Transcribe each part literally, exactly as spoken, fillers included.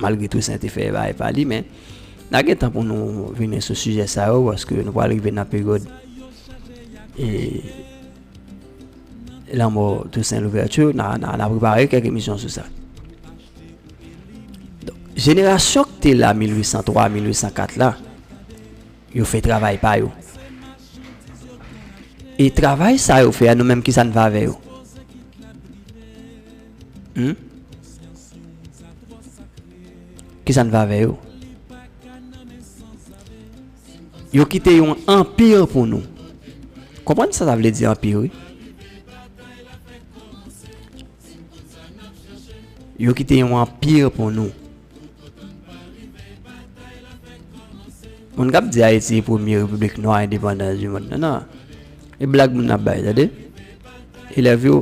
malgre Toussaint te fè bagay pa li, men n a gen tan pou nou vini sou sijè sa yo, paske nou pral rive nan peryòd e lanmò Toussaint Louverture, n a, n a, n a prepare kèk emisyon sou sa. Donk, jenerasyon ki te la mil uit san twa, mil uit san kat la, yo fè travay pa yo. E travay sa yo fè a, nou menm, kisa n fè avè yo? Hmm? Kisa n fè avè yo? Yo kite yon anpi pou nou. Konprann sa sa vle di anpi, wi. Yo kite yon anpi pou nou. Moun k ap di Ayiti premye repiblik nwa endepandan di mond nan, non. E blag moun ap bay, tande. Elèv yo,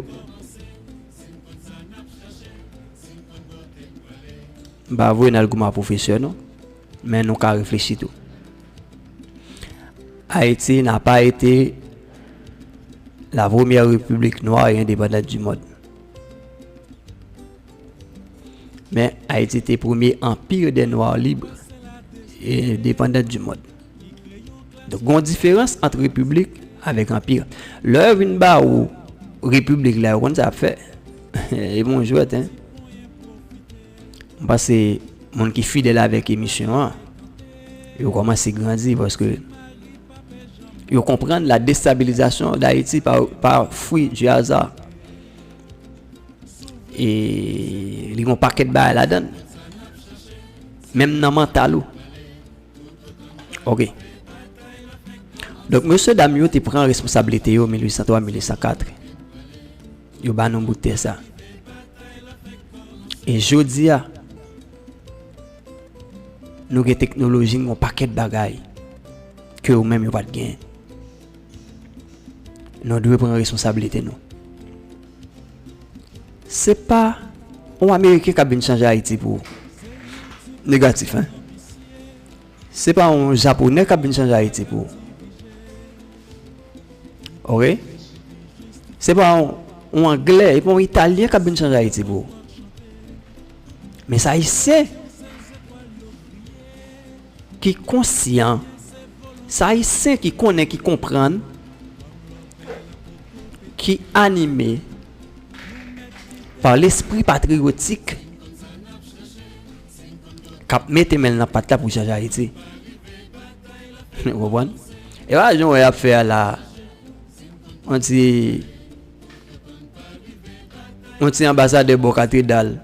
m pa voye n al goumen ak pwofesè, non. Men nou ka reflechi tou. Haïti n'a pas été la première république noire et indépendante du monde. Men Ayiti te premye anpir dè nwa lib e endepandan di mond. Donk, gon diferans ant repiblik avèk anpir. Lè yo vin ba ou repiblik la, yo konn sa y ap fè. E bon jwèt, en. M panse moun ki fidèl avèk emisyon an, yo kòmanse grandi paske yo konprann la destabilizasyon d Ayiti pa, pa fwi di aza. E li gon pakèt bagay ladan l. Menm nan mantal ou. Ok. Donk, mesye dam yo te pran responsablite yo mil uit san twa, mil uit san kat. Yo ba nou bout tè sa. E jodi a, nou gen teknoloji, nou gen yon pakèt bagay ke yo menm yo pa t genyen. Nou dwe pran responsablite nou. Se pa yon Ameriken k ap vin chanje Ayiti pou ou. Negatif, en. Se pa yon Japonè k ap vin chanje Ayiti pou ou. Ok? Se pa yon, yon Anglè, e pa yon Italyen k ap vin chanje Ayiti pou ou. Men se Ayisyen ki konsyan, se Ayisyen ki konnen, ki konprann, ki anime pa lespri patriyotik, k ap mete men l nan pat la pou chanje Ayiti. Ou konprann? E pa jan w wè y ap fè a la. Yon ti, yon ti anbasadè bò katedral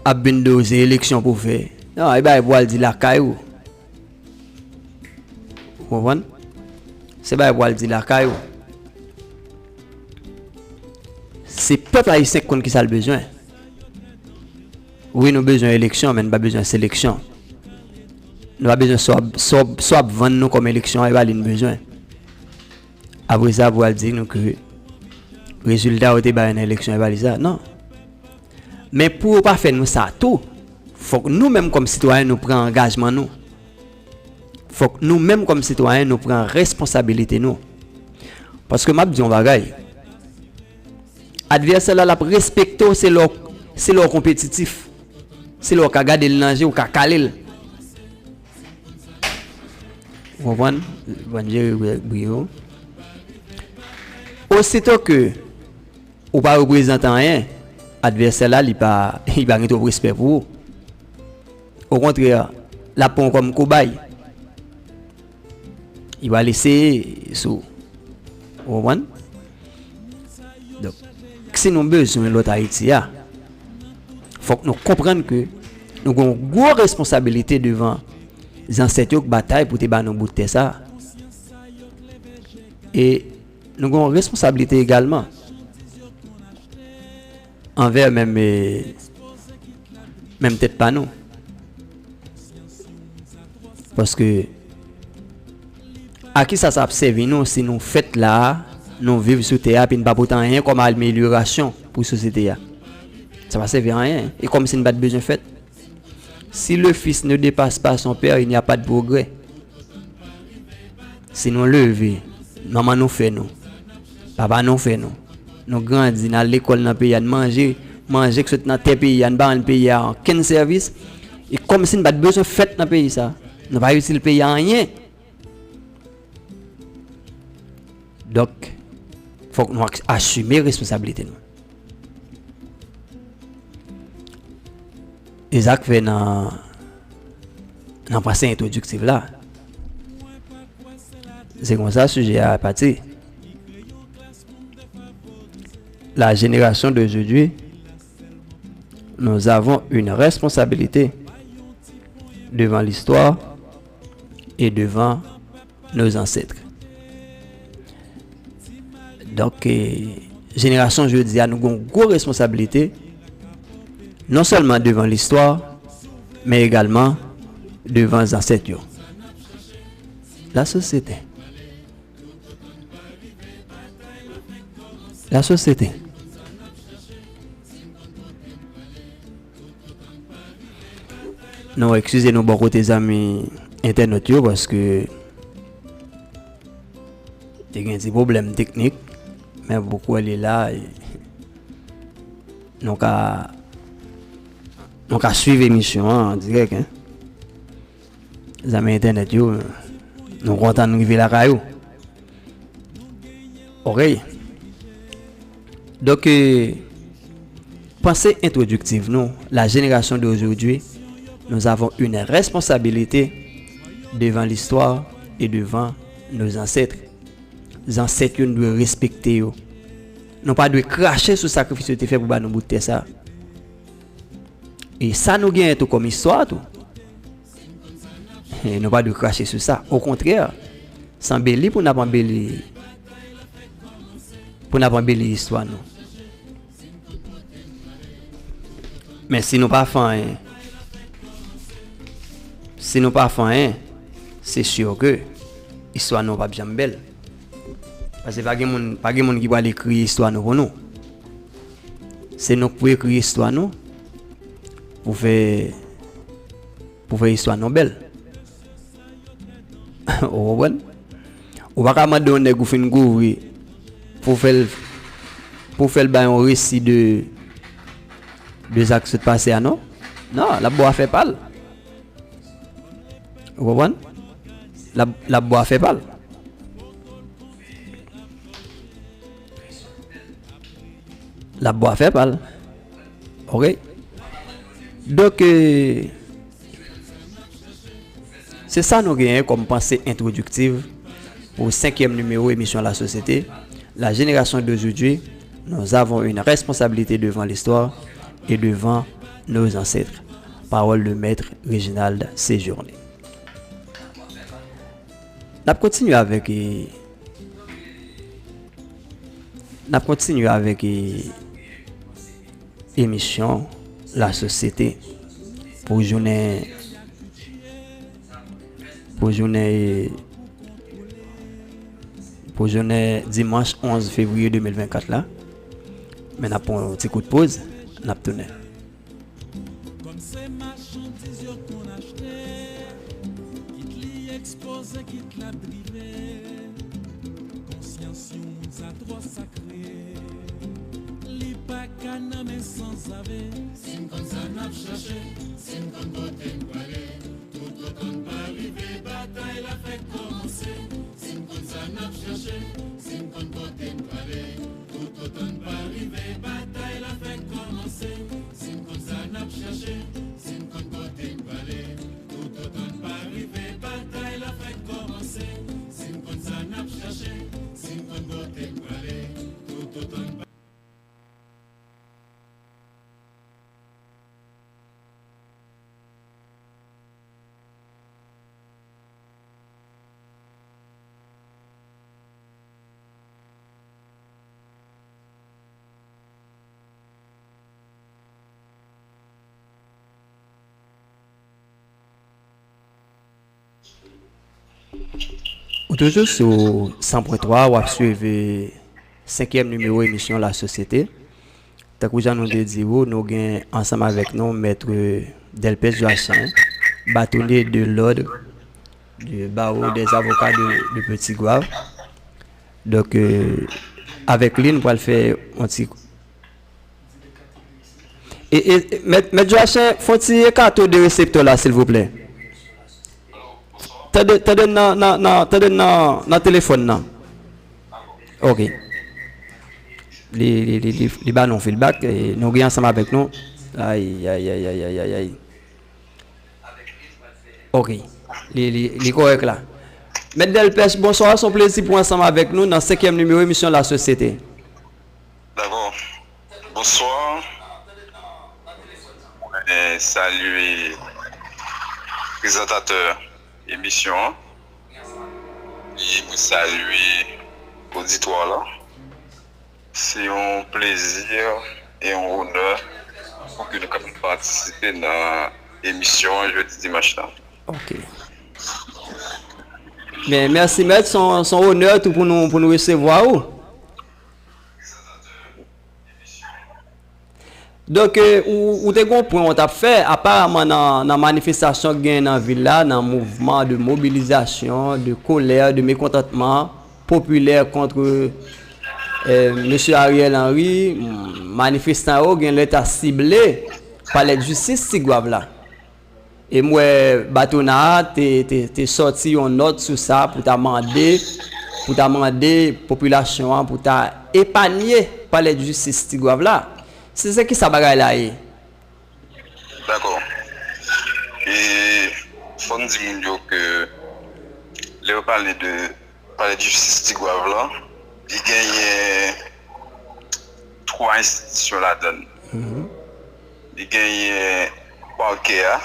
ap vin di w se eleksyon pou fè. Non, e bagay pou al di lakay ou. Ou konprann? Se bagay pou al di lakay ou. Se pèp ayisyen k konn kisa l bezwen. Wi, nou bezwen eleksyon, men nou pa bezwen seleksyon. Nou pa bezwen sa w ap, sa w ap, sa w ap vann nou kòm eleksyon an, e pa li n bezwen. Apre sa, pou al di nou ke rezilta yo te bay nan eleksyon, e pa li sa. Non. Men pou yo pa fè nou sa tou, fòk nou menm kòm sitwayen, nou pran angajman nou. Fòk nou menm kòm sitwayen, nou pran responsabilite nou. Paske m ap di yon bagay. Advèsè la, l ap respekte w, se lè w, se lè w konpetitif. Se lè w ka gade l nan je, w ka kale l. Ou konprann? Bann jere bri yo. Osito ke ou pa reprezante anyen, advèsè la, li pa, li pa gen twòp respè pou ou. Okontrè, l ap pran w kòm kobay. Li pral eseye sou ou. Ou konprann? Donk, si nou bezwen lòt Ayiti a, fòk nou konprann ke nou gen yon gwo responsabilite devan zansèt yo k batay pou te ba nou bout tè sa a. E nou gen yon responsabilite egalman anvè menm, eh, menm tèt pa nou. Paske, a kisa sa ap sèvi nou si nou fèt la a, nou viv sou tè a, epi n pa pote anyen kòm amelyorasyon pou sosyete a? Sa pa sèvi a anyen. E kòmsi n pa t bezwen fèt. Si le fils ne dépasse pas son père, il n'y a pas de progrès. Si nou leve, manman nou fè nou, papa nou fè nou, nou grandi, n al lekòl nan peyi a, n manje, manje k sot nan tè peyi a, n pa rann peyi a okenn sèvis. E kòmsi n pa t bezwen fèt nan peyi sa. Nou pa itil peyi a anyen. Donk, fòk nou ak-, asime responsablite nou. E sa k fè nan, nan panse entwodiktif la, se konsa sijè a pati. La génération d'aujourd'hui, nous avons une responsabilité devant l'histoire et devant nos ancêtres. Donk, eh, jenerasyon jodi a, nou gen yon gwo responsablite, non sèlman devan listwa, men egalman devan zansèt yo. Lasosyete. Lasosyete. Non, eskize nou bò kote zanmi entènot yo, paske te gen ti pwoblèm teknik, men pou kwè li la, nou ka, nou ka swiv emisyon an an dirèk, en. Zanmi entènèt yo, nou kontan n rive lakay ou. Ok. Donk, eh, panse entwodiktif nou, la génération d'aujourd'hui, nous avons une responsabilité devant l'histoire et devant nos ancêtres. Zansèt yo, nou dwe respekte yo. Nou pa dwe krache sou sakrifis yo te fè pou ba nou bout tè sa. E sa nou genyen tou kòm istwa tou. E nou pa dwe krache sou sa. Okontrè, se anbeli pou n ap anbeli, pou n ap anbeli istwa nou. Men si nou pa fè anyen, si nou pa fè anyen, se si ke istwa nou p ap janm bèl. Paske pa gen moun, pa gen moun ki pral ekri istwa nou pou nou. Se nou k pou ekri istwa nou, pou fè, pou fè istwa nou bèl. Ou konprann? Ou pa ka mande yon nèg ou fin kouvri pou fè l, pou fè l bay yon resi de, de sa k sot pase a, non? Non, l ap ba w afè pa l. Ou konprann? L ap, l ap ba w afè pa l. L ap ba w afè pa l. Ok? Donk, eh, se sa nou genyen kòm panse entwodiktif pou senkyèm nimewo emisyon Lasosyete, La génération d'aujourd'hui, nous avons une responsabilité devant l'histoire et devant nos ancêtres. Parole de maître Réginald Séjourné. N ap kontinye avèk, eh, n ap kontinye avèk, eh, emisyon Lasosyete pou jounen, pou jounen, eh, pou jounen dimanch onz fevriye de mil vennkat la. Men n ap pran yon ti kout poz, n ap tounen. Kòm se machandiz yo konn achte, kit li ekspoze, kit l ap drive, konsyans yon moun sa twò sakre. Li pa ka nan men sanzave. Si n konn sa n ap chache, si n konn kote n prale, toutotan n pa rive, batay la fèk kòmanse. Si n konn sa n ap chache, si n konn kote n prale, toutotan n pa rive, batay la fèk kòmanse. Si n konn sa n ap chache, si n konn kote n prale, toutotan n pa rive, batay la fèk kòmanse. Si n konn sa n ap chache, si n konn kote n prale, toutotan n pa Ou toujou sou san pwen twa, w ap swiv senkyèm nimewo emisyon Lasosyete. Tankou jan nou te di w, nou gen ansanm avèk nou Mèt Delpès Joachim, bâtonnier de l'ordre du barreau des avocats de, de Petit-Goâve. Donk, eh, avèk li, nou pral fè yon ti, E, e, e, mèt, mèt Joachim, fè yon ti ekato de reseptè la, silvouplè. Tande, tande nan, nan, nan, tande nan, nan telefòn nan. Ok. Li, li, li, li, li ba nou feedback, e, nou gen ansanm avèk nou. Ay, ay, ay, ay, ay, ay, ay. Ok. Li, li, li kòrèk la. Mèt Delpech, bonswa. Se yon plezi pou w ansanm avèk nou nan senkyèm nimewo emisyon La Société. Dakò. Bonswa. Mwen salye prezantatè emisyon an. E mwen salye oditwa la. Se yon plezi e yon onè pou ke nou kapab patisipe nan emisyon an jodi dimanch la. Ok. Men, mèsi, mèt. Se yon, se yon onè tou pou nou, pou nou resevwa ou. Donk, e, ou, ou te gen yon pwen ou t ap fè, aparaman nan, nan manifestasyon ki genyen nan vil la, nan mouvman de mobilizasyon, de kolè, de mekontantman popilè kont, e, mesye Ariel Henry, manifestan yo gen lè ta sible palè de jistis Tigwav la. E m wè Batona te, te, te sòti yon nòt sou sa pou ta mande, pou ta mande popilasyon an pou ta epanye palè de jistis Tigwav la. Se, se kisa bagay la ye? Dakò. E fò n di moun yo ke lè yo pale de palè de jistis Tigwav la, li genyen twa enstitisyon ladan l. Li genyen pakè a,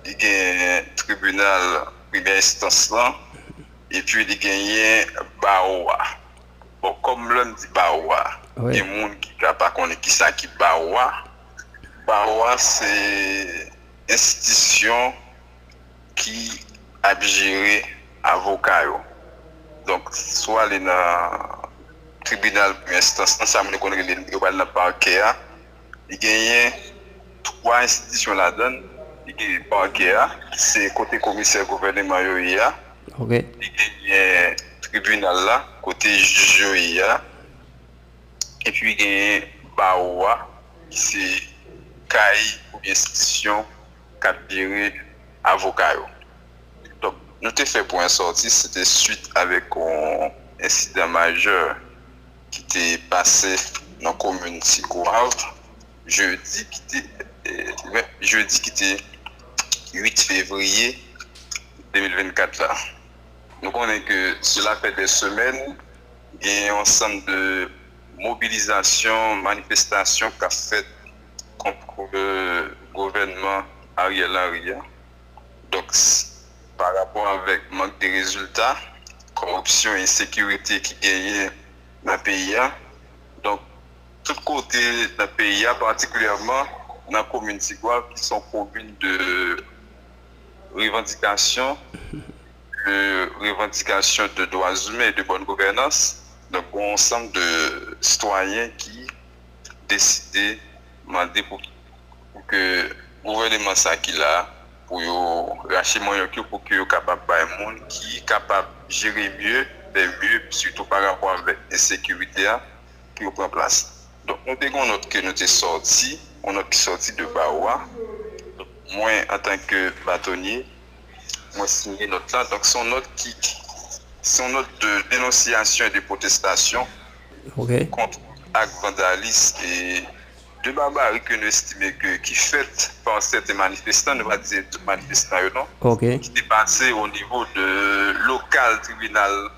li genyen tribinal premyè enstans lan, epi li genyen bawo a. Bon, kòm lè m di bawo a, gen moun ki ka pa konnen kisa ki bawo a. Bawo a se enstitisyon ki ap jere avoka yo. Donk, si w ale nan tribinal premye enstans lan, sa moun yo konn rele, yo pral nan pakè a, li genyen twa enstitisyon ladan l. Li genyen pakè a, ki se kote komisè gouvèneman yo ye a. Ok. Li genyen tribinal la, kote jij yo ye a. Epi genyen bawo a, ki se kay oubyen enstitisyon k ap jere avoka yo. Donk, nou te fè pwen sòti, se te swit avèk yon ensidan majè ki te pase nan komin Tigwav, jedi ki te, eh, jedi ki te uit fevriye de mil vennkat la. Nou konnen ke sela fè dè semèn, gen yon ansanm de mobilizasyon, manifestasyon k ap fèt kont, euh, gouvènman Ariel Henry a. Donk, s-, pa rapò avèk mank de rezilta, kòripsyon, ensekirite ki genyen nan peyi a. Donk, tout kote nan peyi a, patikilyèman nan komin Tigwav, ki se yon komin de revandikasyon, de revandikasyon de dwa imen e de bòn gouvènans. Donk, gen yon ansanm de sitwayen ki deside mande pou, pou ke gouvèneman sa ki la, pou yo rache manyòk yo, pou ke yo kapab bay moun ki kapab jere mye, fè mye, sitou pa rapò avèk ensekirite a, pou yo pran plas. Donk, nou te gen yon nòt ke nou te sòti, yon nòt ki sòti de bawo a. Donk, mwen, antanke batonye, mwen siyen nòt la. Donk, se yon nòt ki, se yon nòt de denonsiyasyon e de pwotestasyon kont ak vandalis e de babari ke nou estime ke, ki fèt pa sèten manifestan, nou pa di tout manifestan yo non, ki te pase o nivo de lokal tribinal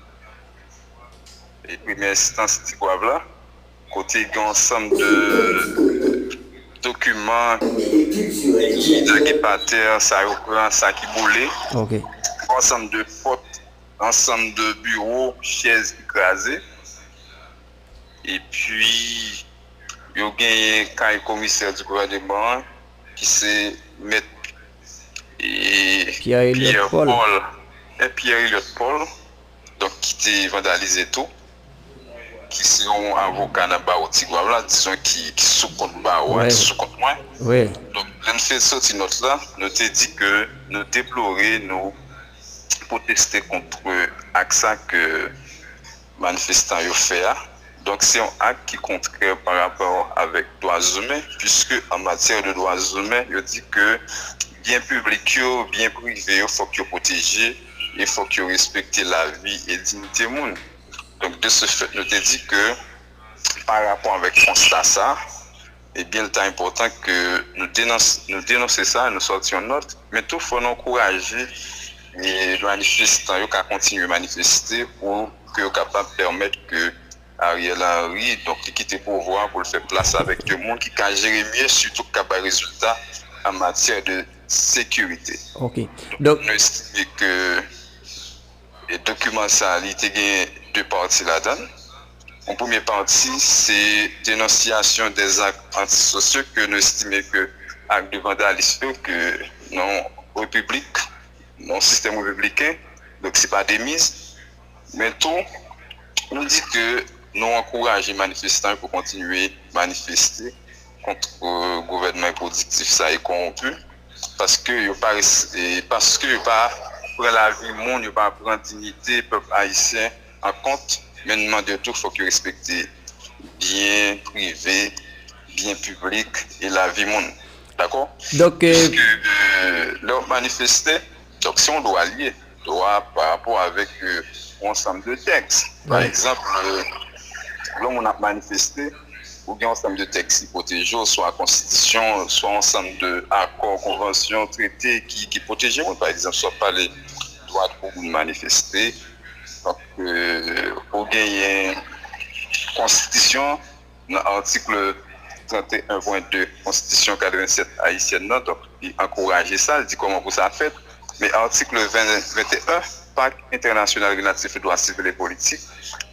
e premyè enstans Tigwav la, kote gen yon ansanm de dokiman ki lage pa tè, sa yo pran, sa ki boule, yon ansanm de pòt, ansanm de biwo, chèz ki kraze. Epi, yo genyen kay komisè di gouvèneman an, ki se mèt, e, Pierre Elliott Paul. Pierre Paul, e, Pierre Elliott Paul, donk, ki te vandalize tou, ki se yon avoka nan bawo Tigwav la, dizon ki, ki sou kont bawo a, ki sou kont mwen. Donk, lè n fè sòti nòt la, nou te di ke nou deplore, nou pwoteste kont ak sa ke manifestan yo fè a. Donk, se yon ak ki kontrè pa rapò avèk dwa imen, piske an matyè de dwa imen, yo di ke byen piblik yo, byen prive yo, fòk yo pwoteje e fòk yo respekte lavi e diyite moun. Donk, de ce fait, nou te di ke pa rapò avèk konsta sa, ebyen, li ta enpòtan ke nou denons-, nou denonse sa, nou sòti yon nòt, men tou fò nou ankouraje e manifestan yo ka kontinye manifeste pou ke yo kapab pèmèt ke Ariel Henry, donk, li kite pouvwa pou l fè plas avèk de moun ki ka jere mye, sitou ki ka bay rezilta an matyè de sekirite. Ok. Donk, Nou estime ke e dokiman sa, li te gen de pati ladan l. Yon premye pati, se denonsyasyon dè zak antisosyo ke nou estime ke ak de vandalis yo ke nan yon repiblik, nan yon sistèm repibliken, donk se pa de miz. Men tou, nou di ke nou ankouraje manifestan yo pou kontinye manifeste kont gouvènman enpwodiktif sa e kowonpi, paske yo pa res-, e paske yo pa pran lavi moun, yo pa pran diyite pèp ayisyen an kont, men n mande yo tou fòk yo respekte byen prive, byen piblik e lavi moun. Dakò? Donk, euh, Piske, euh, lè w ap manifeste, donk se yon dwa l ye, dwa pa rapò avèk, euh, yon ansanm de tèks. Pa egzanp, euh, lè yon moun ap manifeste, ou gen yon ansanm de tèks ki pwoteje w, swa konstitisyon, swa yon ansanm de akò, konvansyon, trete ki, ki pwoteje moun. Pa egzanp, si w ap pale dwa pou moun manifeste, donk, euh, ou genyen konstitisyon, nan atik trant e en pwen de Konstitisyon katrevensèt ayisyèn nan, donk, li ankouraje sa, li di kòman pou sa fèt. Men atik ven, venteyen Pak Entènasyonal Relatif Dwa Sivil e Politik,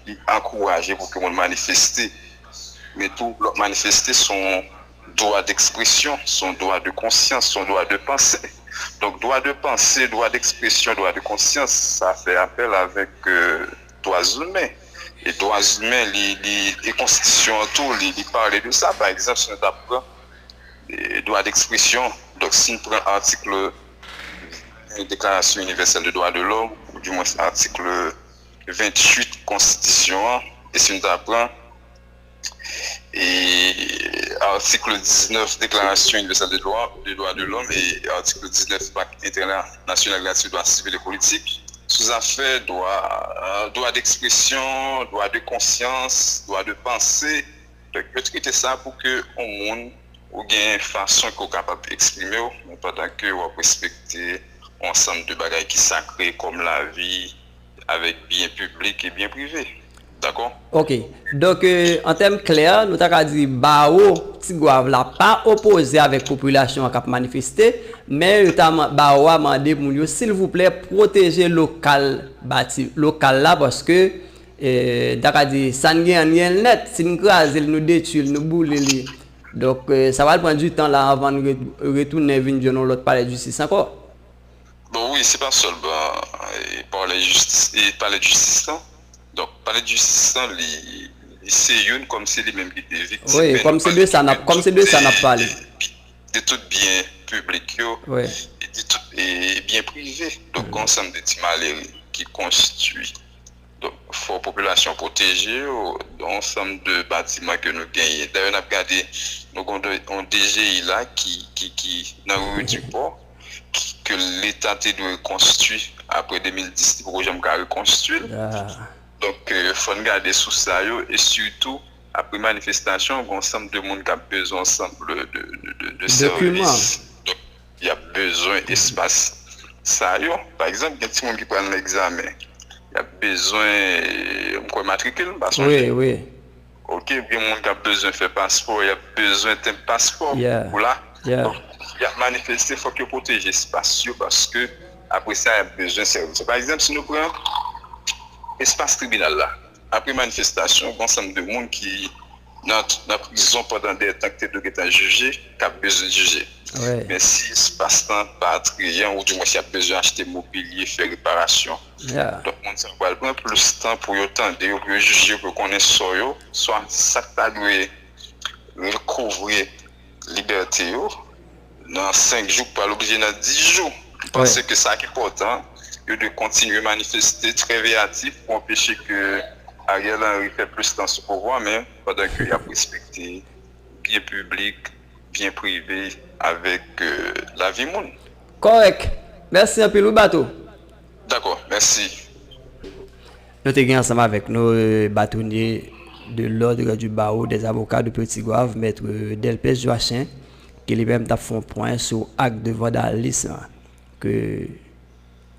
li ankouraje pou ke moun manifeste. Men tou, lè w ap manifeste, se yon dwa d'expression, se yon dwa de konsyans, se yon dwa de panse. Donk, dwa de panse, dwa d'expression, dwa de konsyans, sa fè apèl avèk, euh, dwa imen. E dwa imen, li, li, e konstitisyon an tou, li, li pale de sa. Pa egzanp, si nou ta pran, e, dwa d'expression, donk, si nou pran atik Deklarasyon Inivèsèl de Dwa de Lòm, ou di mwens atik venntuit konstitisyon an, e si nou ta pran, e, atik diznèf Deklarasyon Inivèsèl de Dwa, de Dwa de Lòm e atik diznèf Pak Entènasyonal Relatif Dwa Sivil e Politik, sou zafè dwa, dwa d'expression, dwa de konsyans, dwa de panse. Donk, yo trete sa pou ke yon moun, ou gen fason ke w kapab eksprime w, men pandan ke w ap respekte yon ansanm de bagay ki sakre kòm lavi, avèk byen piblik e byen prive. Dakò? Ok. Donk, euh, an tèm klè, nou ta ka di bawo Tigwav la pa opoze avèk popilasyon an k ap manifeste, men yo ta man-, bawo a mande moun yo, silvouplè, pwoteje lokal, bati-, lokal la, paske, euh, ta ka di, sa n gen an, n gen l nèt. Si n kraze l, nou detwi l, nou boule li. Donk, euh, sa pral pran du tan la anvan n re-, retounen vin jwenn yon lòt palè jistis ankò. Bon, wi, se pa sèlman, e, palè jistis, e, palè jistis lan. Donk, palè jistis lan, li, li se youn kòm se li menm ki te viktim. Wi, kòm se de sa n ap, kòm se de sa n ap pale. De tout byen piblik yo, Wi. E de tout, e, byen prive. Donk, yon ansanm de ti malere ki konstwi. Donk, fò popilasyon pwoteje yo, yon ansanm de batiman ke nou genyen. Dayè, n ap gade, nou gen yon D G I la ki, ki, ki nan Rue du Port, ki, ke Leta te dwe rekonstwi apre de mil dis, li poko janm ka rekonstwi l. Ah. Donk, euh, fò n gade sou sa yo, e sitou, apre manifestasyon, gen yon ansanm de moun k ap bezwen ansanm de, de, de, de, de Dokiman. Sèvis. Donk, y ap bezwen espas sa yo. Pa egzanp, gen timoun ki pral nan egzamen. Y ap bezwen, m kwè, matrikil, m pa sonje. Wi, wi. Ok, gen moun k ap bezwen fè paspò, y ap bezwen tenb paspò Yeah. pou la. Yeah. Donk, y ap manifeste, fòk yo pwoteje espas yo, paske apre sa, y ap bezwen sèvis. Pa egzanp, si nou pran espas tribinal la, apre manifestasyon, gen ansanm de moun ki nan, nan prizon pandan de tan ki te dwe gentan jije, k ap bezwen jije. Wi. Men si espas lan pa atrayan, ou dimwen si y ap bezwen achte mobilye, fè reparasyon. Yeah. Donk, moun sa yo pral pran plis tan pou yo tande yo, pou yo jije yo, pou yo konnen sò yo, swa sa k ta dwe rekouvri libète yo nan senk jou, pral oblije nan dis jou. M panse ke sa ki enpòtan, yo dwe kontinye manifeste, trè veyatif pou anpeche ke Ariel Henry fè plis tan sou pouvwa, men pandan ke y ap respekte byen piblik, byen prive avèk, euh, lavi moun. Kòrèk. Mèsi anpil, wi, Bato. Dakò, mèsi. Nou te gen ansanm avèk nou, euh, bâtonnier de l'ordre du barreau des avocats de Petit Goâve, mèt, euh, Delpes Joachim, ki li menm t ap fè yon pwen sou ak de vandalism ke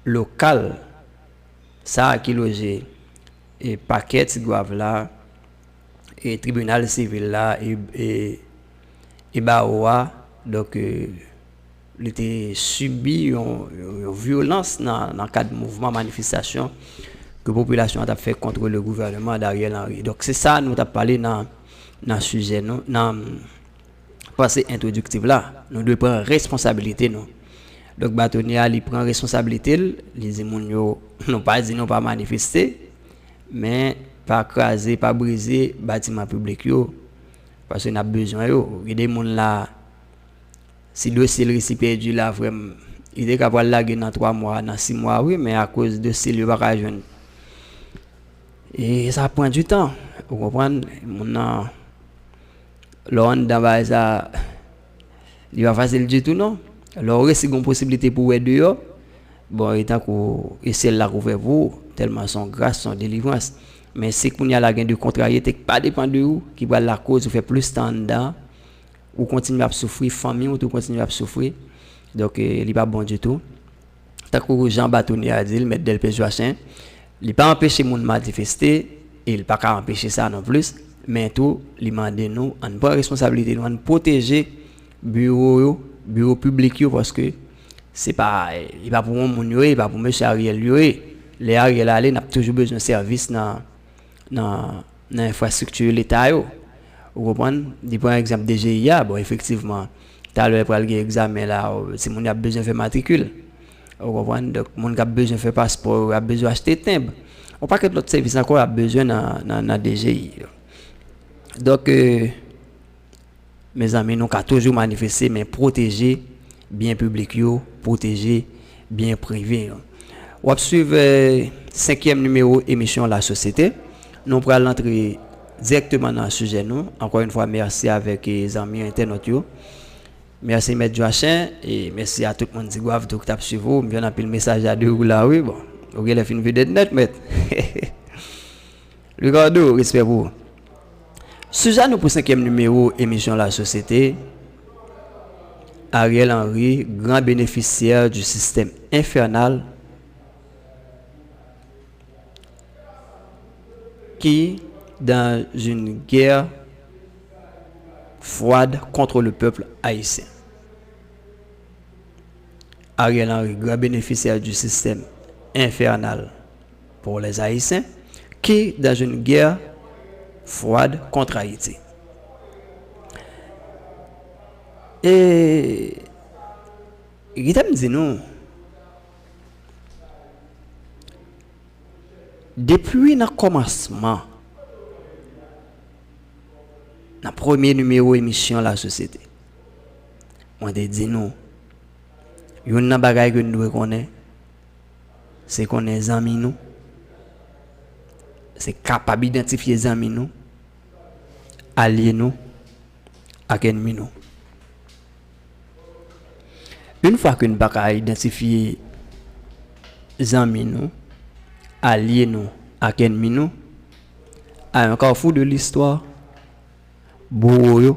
lokal sa a ki loje e pakè Ti Gwav la, e tribinal sivil la, e, e, e bawo a. Donk, e, li te sibi yon, yon, yon vyolans nan, nan kad mouvman manifestasyon ke popilasyon an t ap fè kont le gouvènman Dariel Henry. Donk, se sa nou t ap pale nan, nan sijè nou, nan panse entwodiktif la. Nou dwe pran responsabilite nou. Donk, batonye a, li pran responsabilite l, li di moun yo, nou pa di nou pa manifeste, men pa kraze, pa brize batiman piblik yo, paske n ap bezwen yo. Gen de moun la, si dosye l resi pèdi la, frè m, li te ka pral lage nan twa mwa, nan sis mwa, wi, men akoz dosye l yo pa ka jwenn. E sa pran du tan, ou konprann? Moun nan, lè w anndan bagay sa, li pa fasil ditou non. Lè w resi gen posiblite pou w wè deyò, bon, e tankou e syèl la k ouvè pou ou, tèlman se yon gras, se yon delivrans. Men si kounye a la gen de kontraryete ki pa depann de ou, ki pral lakoz ou fè plis tan anndan, ou kontinye ap soufri, fanmi w tou kontinye ap soufri. Donk, e, li pa bon ditou. Tankou jan batonye a di l, mèt Delpes Joachim, li pa anpeche moun manifeste, e li pa ka anpeche sa non plis, men tou, li mande nou, ann pran responsabilite nou, ann pwoteje biwo yo, biwo piblik yo, paske se pa, e pa pou yon moun yo ye, e pa pou mesye Ariel yo ye. Lè Ariel ale, n ap toujou bezwen sèvis nan, nan, nan enfrastrikti Leta yo. Ou konprann? Li pran egzanp D G I a, bon, efektivman, talè pral gen egzamen la, timoun yo ap bezwen fè matrikil. Ou konprann? Donk, moun k ap bezwen fè paspò yo, ap bezwen achte tenb. Yon pakèt lòt sèvis ankò y ap bezwen nan, nan, nan D G I. Donk, e, mezanmi, nou ka toujou manifeste, men pwoteje byen piblik yo, pwoteje byen prive yo. W ap swiv, e, senkyèm nimewo emisyon Lasosyete. Nou pral antre dirèkteman nan sijè nou. Ankò yon fwa, mèsi avèk, e, zanmi entènòt yo. Mèsi Mèt Joachim, e mèsi a tout moun Ti Gwav tou ki t ap swiv ou. M jwenn anpil mesaj a de ou la, wi, bon. Ou genlè fin vide nèt, mèt. Ricardo, respè pou ou. Sijè nou pou senkyèm nimewo emisyon Lasosyete, Ariel Henry, grand bénéficiaire du système infernal qui, dans une guerre froide contre le peuple haïtien. Ariel Henry, grand bénéficiaire du système infernal pour les Haïtiens, qui, dans une guerre froide contre Haïti. E kite m di nou, depi nan kòmansman, nan premye nimewo emisyon Lasosyete, mwen te di nou, youn nan bagay ke nou dwe konnen, se konnen zanmi nou, se kapab idantifye zanmi nou, alye nou, ak ènmi nou. Yon fwa ke n pa ka idantifye zanmi nou, alye nou, ak ènmi nou, à un carrefour de l'histoire, bowo yo,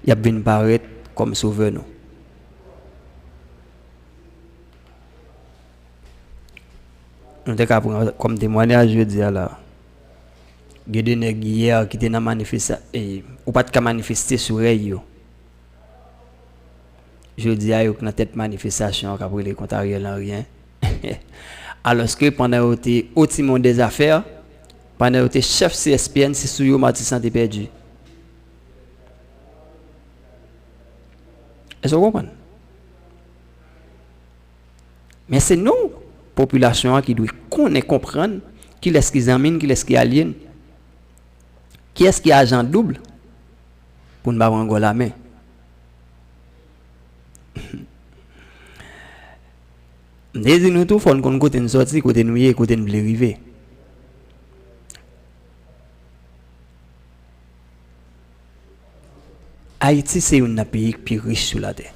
y ap vin parèt kòm sovè nou. Nou te ka pran kòm temwanyaj jodi a la. Gen de nèg yè ki te nan manifesta-, e, ou pa t ka manifeste sou rèy yo. Jodi a, yo k nan tèt manifestasyon an k ap rele kont Ariel Henry, en. Alòske pandan yo te o timon dè zafè, pandan yo te chèf C S P N, se sou yo Matisan te pèdi. Èske w konprann? Men se nou, popilasyon an, ki dwe konnen, konprann kilès ki zanmi n, kilès ki alye n, kiyès ki ajan doub, pou n pa pran gòl a men. M te di nou tou, fò n konn kote n sòti, kote nou ye, kote n vle rive. Ayiti se youn nan peyi ki pi rich sou latè.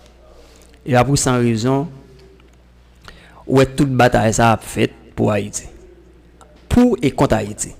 E pa pou san rezon, ou wè tout batay sa ap fèt pou Ayiti. Pou e kont Ayiti.